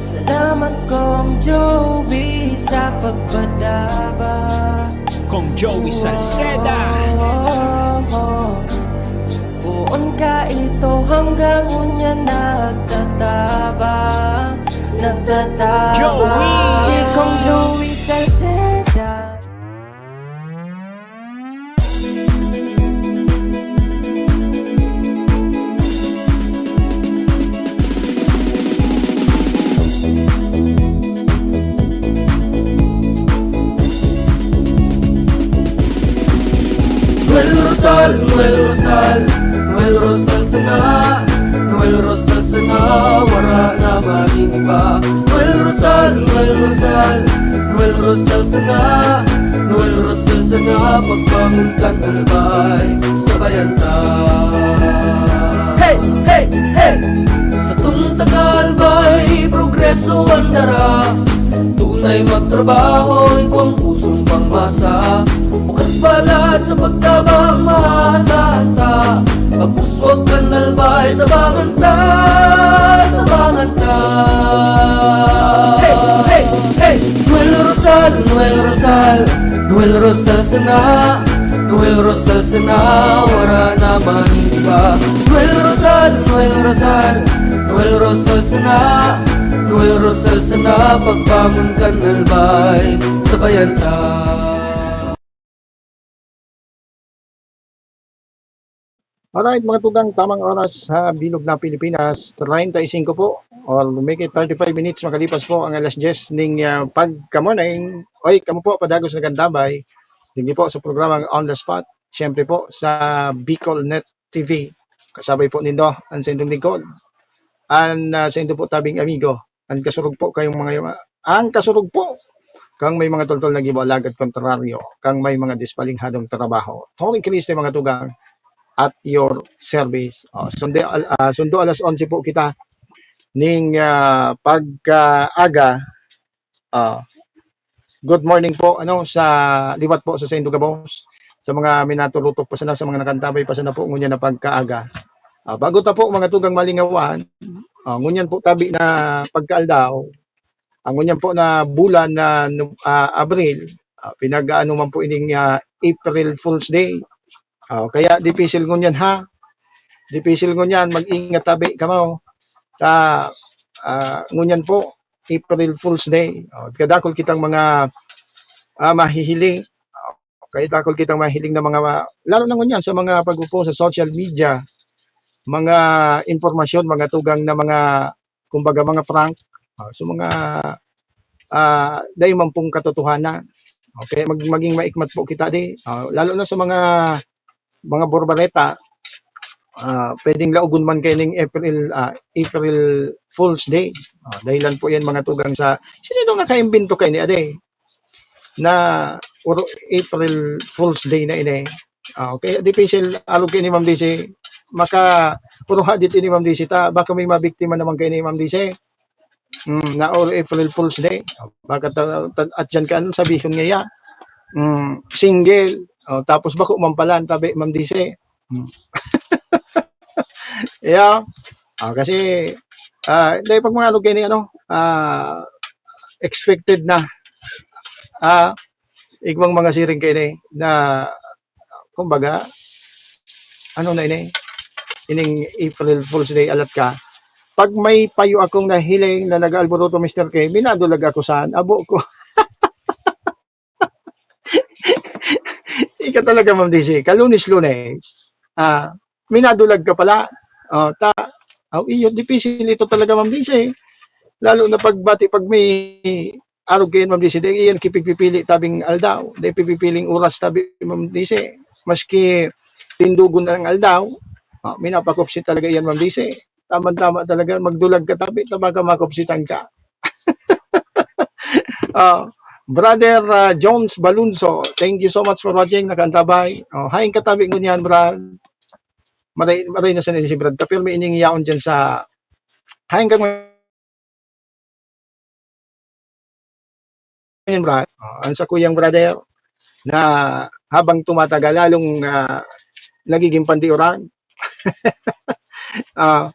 Salamat, Kong Joey, sa pagpadaba. Kong Joey Salceda. Poon ka ito hanggang unya nagtatabang, nagtatabang. Joey! Si Kong Joey Salceda. Noel Rosal, Noel Rosal, Noel Rosal sana, Noel Rosal sana, wara na man iba. Noel Rosal, Noel Rosal, Noel Rosal sana, Noel Rosal sana, pagbangon kan Albay, sabayan ta. Hey, hey, hey! Satong taga Albay, progreso an dara. Tunay magtrabaho, igwang pusong pangmasa. Bukas palad sa pagtabang, maasahan ta. Pag-uswag kan Albay, tabangan ta, tabangan ta. Hey, hey, hey! Noel Rosal, Noel Rosal, Noel Rosal sana, Noel Rosal sana, wara na man iba. Noel Rosal, Noel Rosal, Noel Rosal sana, Noel Rosal sana, pagbangon kan Albay, sabayan ta. Alright, mga tugang, tamang oras sa bilog na Pilipinas, treinta y cinco po, or make it thirty-five minutes makalipas po ang alas diyes ning, ah, pagka-morning. Oy, kamo po, padagos na gandabay. Digdi po sa programang On the Spot, siyempre po sa Bicol Net T V. Kasabay po nindo ang sa indong lingkod, ang, ah, sa indo po tabing amigo, ang kasurog po kayong mga, ang kasurog po kang may mga toltol na gibo, alagad kontraryo, kang may mga dispalinghadong trabaho. Tony Cristo, mga tugang, at your service. Oh, sundo, al-, ah, sundo alas onse po kita ning, ah, pagkaaga. Ah, good morning po, ano, sa liwat po sa saindo gabos, sa mga minaturutok pa sana, sa mga nakantabay pa sana po ngunyan na pagkaaga. Ah, bago ta po, mga tugang malingawan, ah, ngunyan po tabi na pagkaaldaw, ang ngunyan po na bulan na, ah, Abril, ah, pinag-aano man po ining, ah, April Fool's Day. Ah, kaya dipisil ngunyan, ha? Dipisil ngunyan, mag-ingat tabi kamo. Ta, ah, ngunyan po, April Fool's Day. Oh, kadakol kitang mga, ah, mahihiling. Kadakol kitang mahiling na mga ma-, lalo na ngunyan sa mga pag-upo sa social media, mga impormasyon, mga tugang na mga, kumbaga, mga prank. Ah, so, mga, ah, dai man pong katotohanan. Okay, mag-, maging maikmat po kita di. Ah, lalo na sa mga, mga borbareta, ah, pwedeng laogon man kayo ning April, ah, April Fool's Day. Ah, dahilan po yan, mga tugang, sa, sino itong nakaimbento kayo ni Ade? Na puro April Fool's Day na ini. Ah, okay, dipisil, arog kayo ni Ma'am Daisy. Maka, puro hadit ini, Ma'am Daisy, ta, baka may mabiktima naman kayo ni Ma'am Daisy. Mm, na all April Fool's Day. Baka ta-, ta-, at dyan ka, anong sabihon ngaya? Mm, single. Oh, tapos bako man pala, tabi, Ma'am Daisy. Mm. Yeah. Ah, kasi, ah, dahil pag mga ano, kini, ano, ah, expected na. Ah, igwang mga siring kini na, kumbaga, ano na ini, ining April Fool's Day, alat ka. Pag may payo akong nahiling na nag-aalburoto, Mister K, minadulag ako saan? Abo ko. Ika talaga, Ma'am D C, ka-Lunes-Lunes, ah, minadulag ka pala. Oh, ta, oh, iyo, dipisil ito talaga, Ma'am D C. Lalo na pagbati, pag may arog kayan, Ma'am D C, dai iyan kipigpipili tabing aldaw, dai pigpipiling oras tabi, Ma'am D C. Maski tindugon ang aldaw, ah, minapakupsit talaga iyan, Ma'am D C. Tama-tama talaga, magdulag ka tabi, ta baka makupsitan ka. Ah, Brother, ah, Jones Balunso, thank you so much for watching, nakaantabay. Oh, hain ka tabi ngunyan, Brad. Maray, maray na sana si Brad. Tapos may ining yaon dyan sa, hain ka ngunyan, Brad. Oh, ang sa kuyang brother, na habang tumatagal, lalong, ah, nagiging pandiuran. Ah,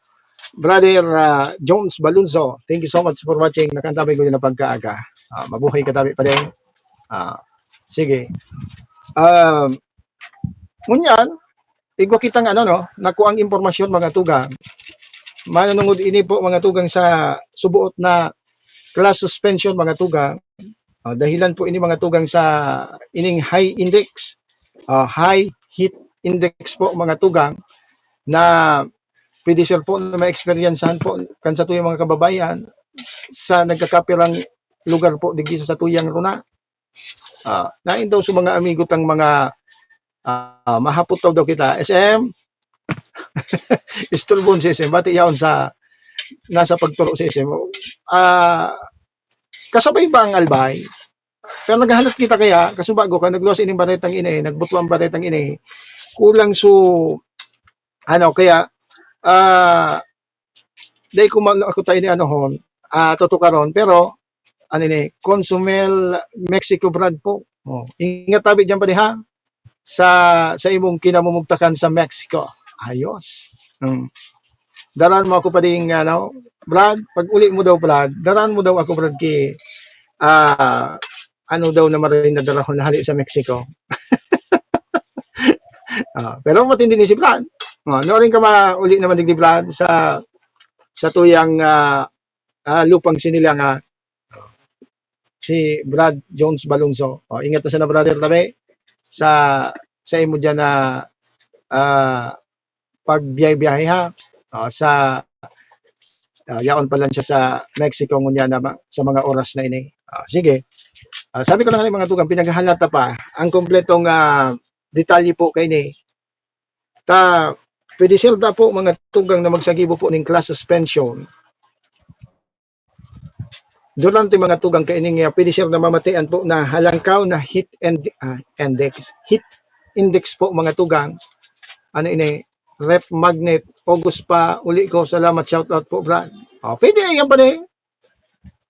Brother, ah, Jones Balunso, thank you so much for watching. Nakaantabay ko na pagkaaga. Ah, mabuhay ka tabi pa din. Ah, sige. Um, ngunyan, igwa kitang ano, no, nakuang impormasyon, mga tugang. Manunungod ini po, mga tugang, sa subuot na class suspension, mga tugang. Ah, dahilan po ini, mga tugang, sa ining high index, ah, high heat index po, mga tugang, na pwede, sir, po na maeksperiyensahan po kan satuyang mga kababayan sa nagkakapirang lugar po digdi sa satuyang runa. Ah, nain daw sa mga amigo tang mga, ah, mahapot daw, daw kita, S M, isturbon si S M, bati yaon sa nasa pagturo si S M. Ah, kasabay ba ang Albay? Pero naghahalat kita kaya, kasubago ka, nagluwas ining baretang ini, nagbutwa ang baretang ini. Kulang su, ano, kaya, ah, dai ko man ako tayo ni anohon, ah, tutukaron, pero, ano ni, Consumel Mexico brand po. Oh, ingat tabi diyan pa diha sa, sa imong kinamumugtakan sa Mexico. Ayos. Hmm. Daran mo ako pa ding, ano, Brad, pag uli mo daw, Brad, daran mo daw ako, Brad, ki, ah, ano daw na maray na darahon na hali sa Mexico. Ah, pero matindi ni si Brad. Ah, no rin ka mauli naman digdi, Brad, sa, sa tuyang, ah, ah, lupang sinilangan. Si Brad Jones Balunso. Oh, ingat na sana, brother, tabi, sa, sa imo diyan na, ah, pagbiyahe-biyahe, ha. Oh, sa, ah, yaon pa lang siya sa Mexico ngunyan na ma-, sa mga oras na ini. Ah, sige. Ah, sabi ko na nga, mga tugang, pinaghahalata pa ang kompletong, ah, detalye po kaini. Ta, pwede, sir, ta po, mga tugang, na magsagibo po ning class suspension. Durante, mga tugang, kaining, ah, pwede, sir, na mamatian po na halangkaw na heat and, ah, index, heat index po, mga tugang. Ano ini? Ref magnet, August pa, uli ko. Salamat, shout out po, Brad. Oh, pwede na yan pa din.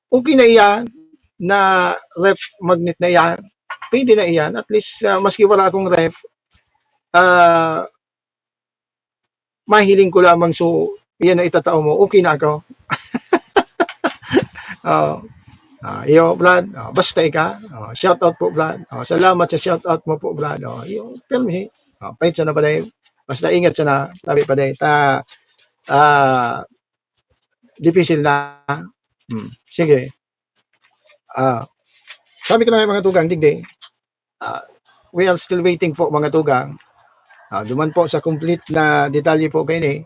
Okay na iyan na ref magnet na iyan. Pwede na iyan. At least, ah, maski wala akong ref, ah, mahiling ko lamang, so, iyan na itatao mo. Okay na ako. Oh. Ah, iyo, Brad. Ah, basta ika. Ah, shout out po, Brad. Ah, salamat sa shout out mo po, Brad. Oh, iyo, permi. Ah, pait sana pa dahil. Basta ingat sana, tabi pa dahil. Ta, ah, dipisil na. Hmm, sige. Ah, sabi ko na nga, mga tugang, digdi, ah, we are still waiting po, mga tugang. Ah, duman po sa complete na detalye po kaini,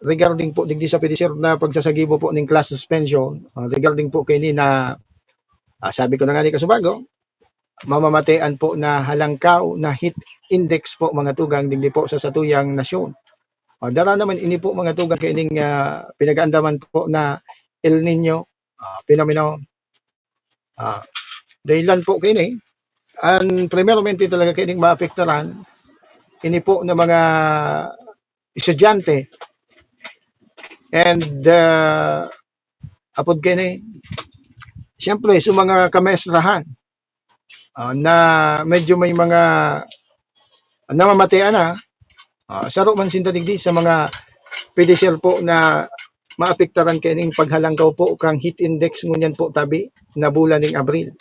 regarding po digdi sa pwede, sir, na pagsasagibo po ning class suspension, ah, regarding po kaini na, ah, sabi ko na nga ni kasubago, mamamatean po na halangkaw na heat index po, mga tugang, digdi po sa satuyang nasyon. Ah, dara naman ini po, mga tugang, kaining, ah, pinag-aandaman po na El Niño, ah, phenomenon. Ah, dahilan po kaini, ang primeramente talaga kaining maapektaran, ini po na mga estudyante. And, ah, apod kaini, siyempre, sa mga kamaestrahan, ah, na medyo may mga namamatean na, ah, saro man sinda digdi sa mga pwede, sir, po na maapektaran kaining paghalangkaw po kan heat index ngunyan po tabi na bulan ning Abril.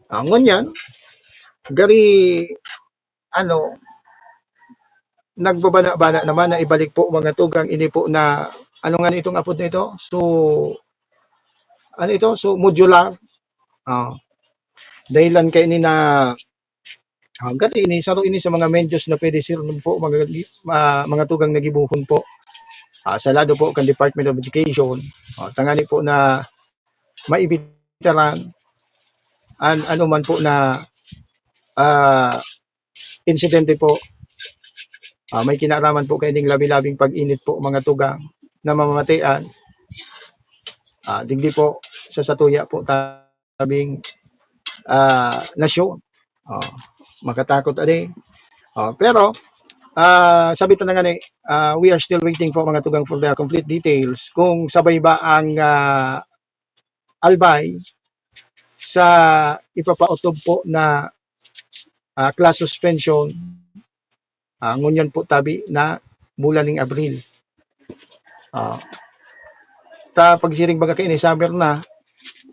Ah, ngunyan, gari, ano, nagbabana-bana naman na ibalik po, mga tugang, ini po na, ano nga itong apod na ito? So, ano ito? So, modular. Ah, dahilan kaini na, ah, gani ini, saro ini sa mga medyos na pwede, sir, po, mga, ah, mga tugang na gibohon po. Ah, sa lado po kan Department of Education, ah, tangani po na maibitaran an ano man po na, ah, insidente po. Ah, may kinaraman po kaining labi-labing pag-init po, mga tugang, na mamamatean, ah, digdi po sa satuya po tabing, ah, nasyon. Ah, makatakot adi. Ah, pero, ah, sabi ta na nga ni, ah, we are still waiting po, mga tugang, for the complete details kung sabay ba ang, ah, Albay sa ipapaotob po na, ah, class suspension, ah, ngunyan po tabi na bulan ning Abril. Ah, ta pagsiring baga kaini, summer na,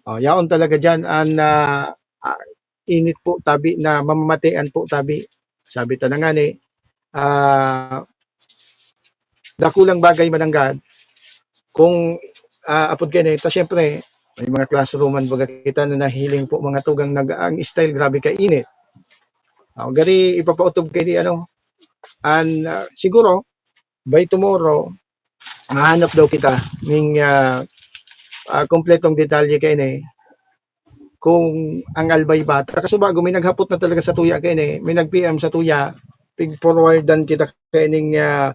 ah, yaon talaga diyan an, ah, ah, init po tabi na mamamatean po tabi. Sabi ta na nga ni, ah, dakulang bagay mananggad kung, ah, apod kaini, ta siyempre, may mga classroom man baga kita na nahiling po, mga tugang, nag-, ang style, grabe kainit. Ah, gari ipapaotob kaini, ano, an, ah, siguro, by tomorrow, mahanap daw kita ning, ah, ah, kompletong detalye kaini. Kung ang Albay ba, ta kasubago, may naghapot na talaga satuya kaini, may nag-P M satuya, pig-forwardan kita kaining, ah,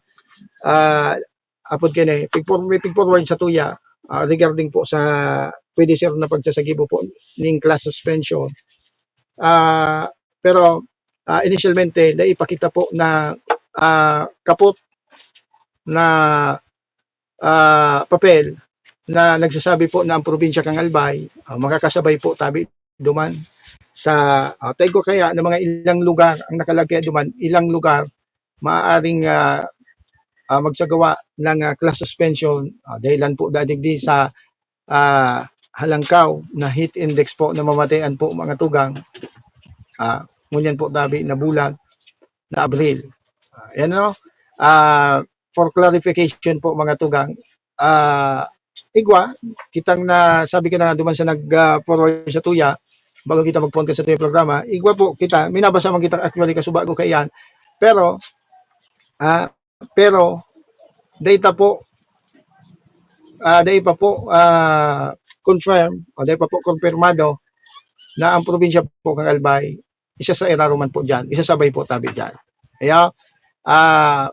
ah, apod kaini, pig-for-, may pig-forward satuya, ah, regarding po sa pwede, sir, na pagsasagibo po ning class suspension. Ah, pero, ah, inisyalmente, dai pa kita po na, ah, kapot na, ah, papel na nagsasabi po na ang probinsya kan Albay, ah, makakasabay po tabi duman sa, ah, ta igwa kaya na mga ilang lugar ang nakalagay duman, ilang lugar maaaring, ah, ah, magsagawa ng, ah, class suspension, ah, dahilan po dadigdi sa, ah, halangkaw na heat index po na mamatayan po, mga tugang. Ah, ngunyan po tabi na bulan na Abril. Ah, yan, ano? Ah, for clarification po, mga tugang, ah, igwa, kitang na, sabi ko na nga duman sa nag, ah, forward satuya, bago kita mag-phone ka sa tuyang programa, igwa po kita, may nabasa man kita actually kasubago kaiyan. Pero, ah, pero, dai ta po, ah, dai pa po, ah, confirm, o dai pa po kumpirmado na ang probinsya po kan Albay, isa sa iraro man po diyan, isasabay po tabi diyan. Kaya, ah,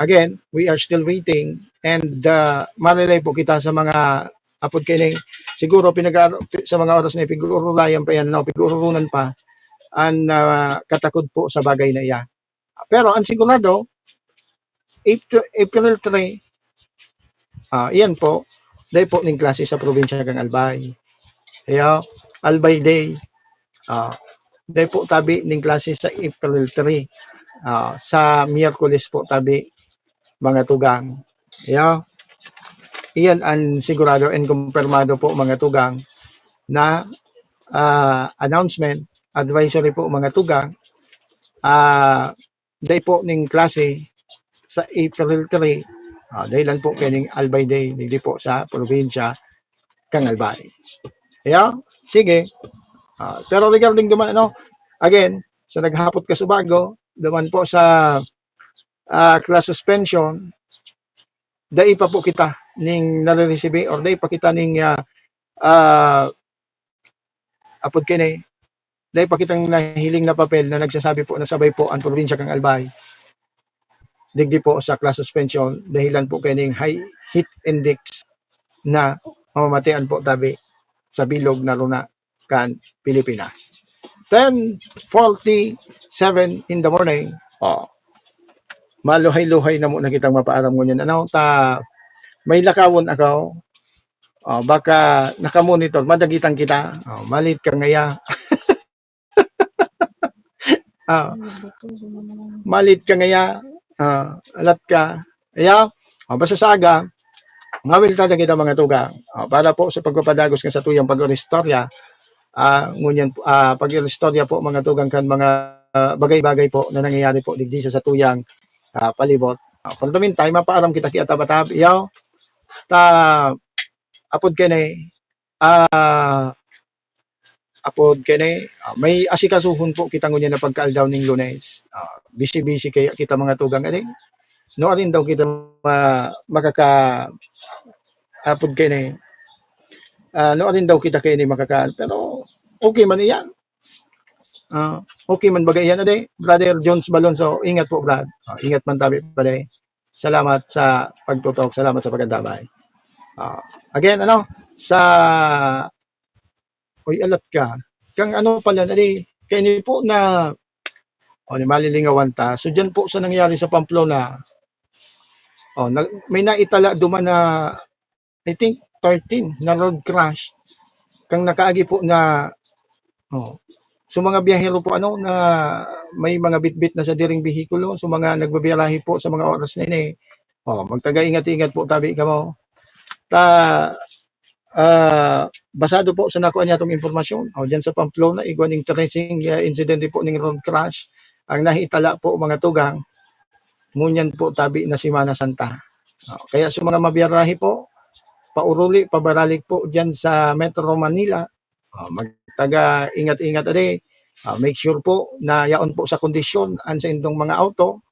again, we are still waiting and, ah, malalay po kita sa mga apod kaining, siguro pinag-aaro-, sa mga oras na pig-uurulayan pa yan, no, pig-uurunan pa an, ah, katakod po sa bagay na iyan. Pero ang sigurado, April, April three, ah, iyan po, dai po ning klase sa probinsya kan Albay. Kaya, Albay Day, ah, dai po tabi ning klase sa April three. Ah, sa Miyerkules po tabi, mga tugang. Kaya, iyan ang sigurado and kumpirmado po, mga tugang, na, ah, announcement, advisory po, mga tugang. Ah, dai po ning klase sa April three, ah, dahilan po kaining Albay Day, digdi po sa probinsya kan Albay. Kaya, sige. Ah, pero regarding duman, ano, again, sa naghapot kasubago, duman po sa, ah, class suspension, dai pa po kita ning nare-receive or dai pa kita ning, ah, ah, apod kini, dai pa kitang nahiling na papel na nagsasabi po na sabay po ang probinsya kan Albay digdi po sa class suspension, dahilan po kaining high heat index na mamamatean po tabi sa bilog na runa kan Pilipinas. Ten forty-seven in the morning. Oh. Maluhay-luhay na muna kitang mapaaram ngunyan. Ano, ta, may lakawon ako. Oh, baka nakamonitor, madagitan kita. Oh, malit ka ngaya. Ah, malit ka ngaya. Ah, alat ka. Kaya, O, basta sa aga, ngawil talaga kita, mga tugang. O, para po sa pagpapadagos kan satuyang pag-oristorya, ah, ngunyan, ah, pag-oristorya po, mga tugang, kan mga, ah, bagay-bagay po na nangyayari po digdi sa satuyang, ah, palibot. Ah, for the meantime, mapaaram kita ki Atab-atab, yaw. Ta, apod kini, ah, apod kini, ah, may asikasuhon po kita ngunyan na pagkaaldaw ning Lunes. Ah, busy-busy kaya kita, mga tugang, adi. No, arin daw kita ma-, makaka-, apod kini, ah, no, arin daw kita kini makaka-, pero okay man iyan. Ah, okay man baga iyan, adi. Brother Jones Balonso, ingat po, Brad. Ah, ingat man tabi, pare. Salamat sa pagtutok, salamat sa pag-antabay. Ah, again, ano, sa, uy, alat ka. Kang ano pala, nali, kaini po na, o, ni malilingawan ta. So, dyan po sa nangyari sa Pamplona, o, nag-, may naitala duman na, I think, thirteen na road crash. Kang nakaagi po na, o, so, mga biyahero po, ano, na may mga bitbit na sa diring behikulo, so, mga nagbabiyarahe po sa mga oras na ini, o, magtaga-ingat-ingat po tabi kamo. Ta, ah, basado po sa nakuha niyatong impormasyon, o, dyan sa Pamplona, igwa ning tracing, ah, insidente po ning road crash, ang nahitala po, mga tugang, ngunyan po tabi na Semana Santa. O, kaya sa mga mabiyarahe po, pauruli, pabaralik po dyan sa Metro Manila, o, magtaga ingat-ingat adi. O, make sure po na yaon po sa kondisyon ang saindong mga auto.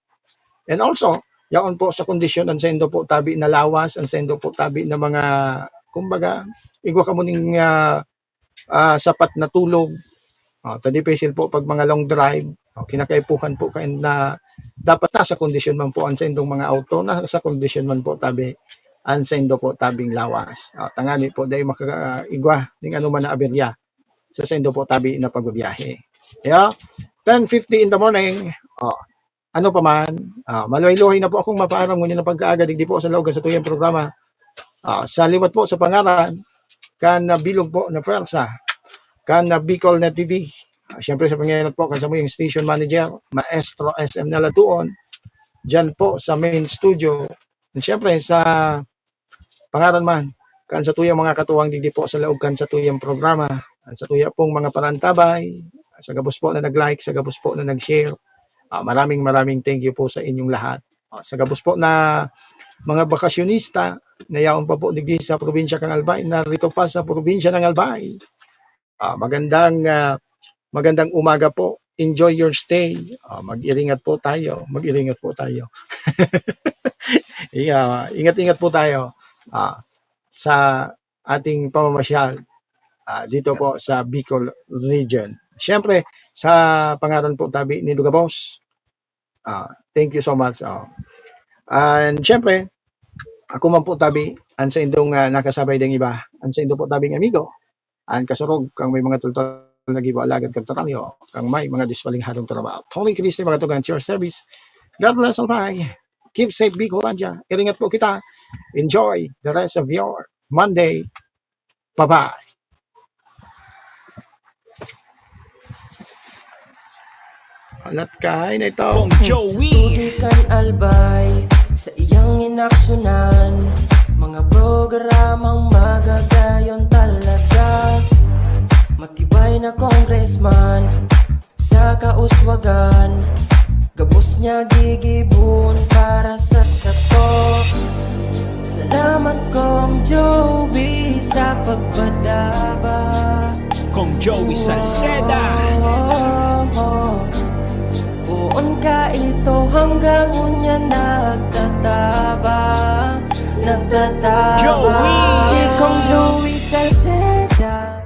And also, yaon po sa kondisyon ang saindo po tabi na lawas, ang saindo po tabi na mga, kumbaga, igwa kamo ning, ah, ah, sapat na tulog. O, ta difícil po pag mga long drive. O, kinakaipuhan po kayo na dapat nasa kondisyon man po ang saindong mga auto, nasa kondisyon man po tabi ang saindo po tabing lawas. O, tangani po, dahil makaigwa ning ano man na aberya sa saindo po tabi na pagbabiyahe. Yeah? Ten fifty in the morning, o, ano pa man, ah, maluhay-luhay na po akong mapaaram ngunyan na pagkaaga digdi po sa laog kan satuyang programa. Ah, sa liwat po sa pangaran kan, ah, bilog po na pwersa, kan, ah, Bicol na T V. Ah, siyempre sa pangenot po kan samuyang station manager, Maestro S M Nalatuon, dyan po sa main studio. And siyempre sa pangaran man kan satuyang mga katuwang digdi po sa laog kan satuyang programa, kan satuya pong mga parantabay, sa gabos po na nag-like, sa gabos po na nag-share. Ah, maraming, maraming thank you po sa inyong lahat. Ah, sa gabos po na mga bakasyonista na yaon pa po digdi sa probinsya kan Albay, narito pa sa probinsya ng Albay. Ah, magandang, ah, magandang umaga po. Enjoy your stay. Ah, mag-iringat po tayo. Mag-iringat po tayo. Yeah, ingat-ingat po tayo, ah, sa ating pamamasyal, ah, dito po sa Bicol region. Siyempre, sa pangaran po tabi ni Duga Boss, ah, thank you so much. Ah. And siyempre, ako man po tabi, ang saindong, ah, nakasabay ding iba, ang saindo po tabing amigo, ang kasurog, kang may mga tultol na gibo alagad kan taranyo, kang may mga dispalinghadong trabaho. Tony Cristi, mga tugang, at your service. God bless all, bye. Keep safe, Bicolandia. Iringat po kita. Enjoy the rest of your Monday. Bye-bye. Alat ka, ay na ito. Kong Joey. Tubig kan Albay sa iyang inaksyonan. Mga programang magagayon talaga. Matibay na congressman sa kauswagan. Gabos niya gigibon para sa sato. Salamat, Kong Joey, sa pagpadaba. Kong Joey Salceda. Poon ka ito hanggang unya nagtataba, nagtataba. Joey! Si Kong Joey Salceda.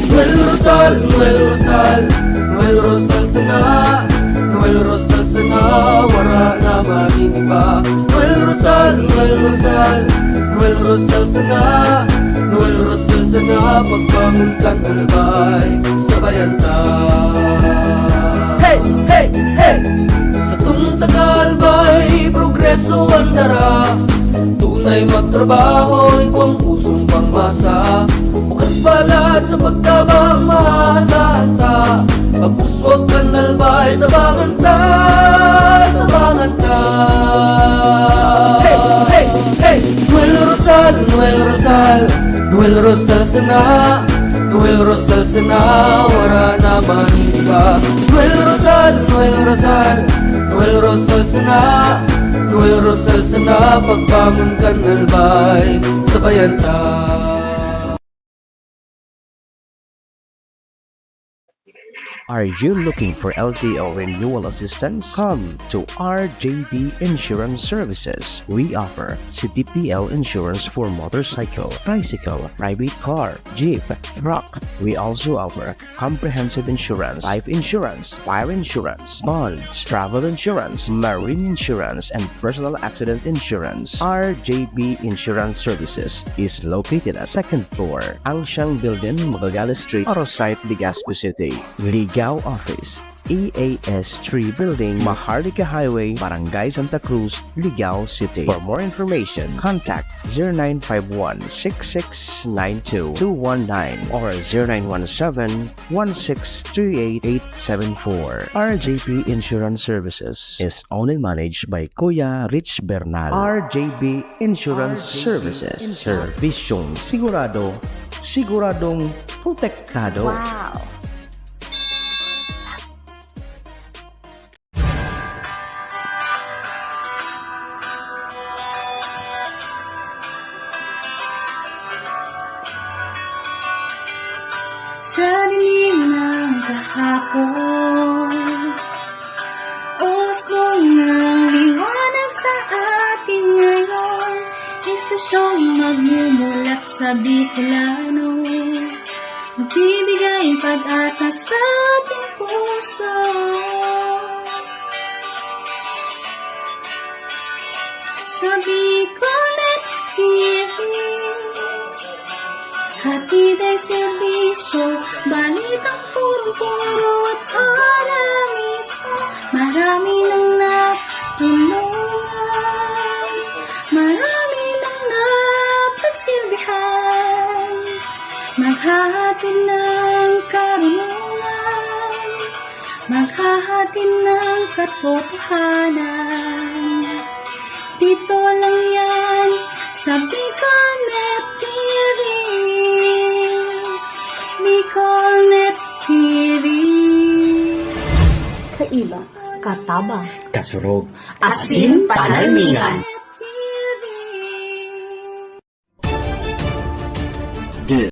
Noel Rosal, Noel Rosal, Noel Rosal sana, Noel Rosal sana, wara na magin iba. Noel Rosal, Noel Rosal, Noel Rosal sana, Noel Rosal sana, pagbangon kan Albay, sabayan ta. Hey, hey, hey! Sa Kung tagal ba'y progreso ang dara, tunay magtrabaho, ikaw ang pusong pangmasa. Bukas balat sa pagtabang mahasanta. Pagpuswag kan albay, tabangan ta, tabangan ta. Hey, hey, hey! Noel Rosal, Noel Rosal, Noel Rosal sana. Noel Rosal sana, wala na man iba. Noel Rosal, Noel Rosal, Noel Rosal sana. Noel Rosal sana, pagbangon kan albay, sabayan ta. Are you looking for L T O renewal assistance? Come to R J B Insurance Services. We offer C T P L insurance for motorcycle, tricycle, private car, jeep, truck. We also offer comprehensive insurance, life insurance, fire insurance, bonds, travel insurance, marine insurance, and personal accident insurance. R J B Insurance Services is located at second floor, Angshang Building, Magallanes Street, Arosite, Legazpi City. Ligao Office, E A S three Building, Maharlika Highway, Barangay Santa Cruz, Ligao City. For more information, contact zero nine five one, six six nine two, two one nine or zero nine one seven, one six three eight, eight seven four. R J P Insurance Services is owned and managed by Kuya Rich Bernal. R J B Insurance Services. Serbisyong sigurado, siguradong protektado. Wow! Sa dilim ng kahapon, usbong ng liwanag sa atin ngayon, estasyong magmumulat sa Bicolano, magbibigay pag-asa sa ating puso. Sa Bicolnet T V, hatid ang serbisyo, balitang purong-puro at para mismo. Marami nang natulungan, marami nang napagsilbihan, maghahatid ng karunungan, maghahatid ng katotohanan. Dito lang yan sa Bicolnet T V. Bicolnet T V. Kaiba, katabang, kasurog, asin panalmingan.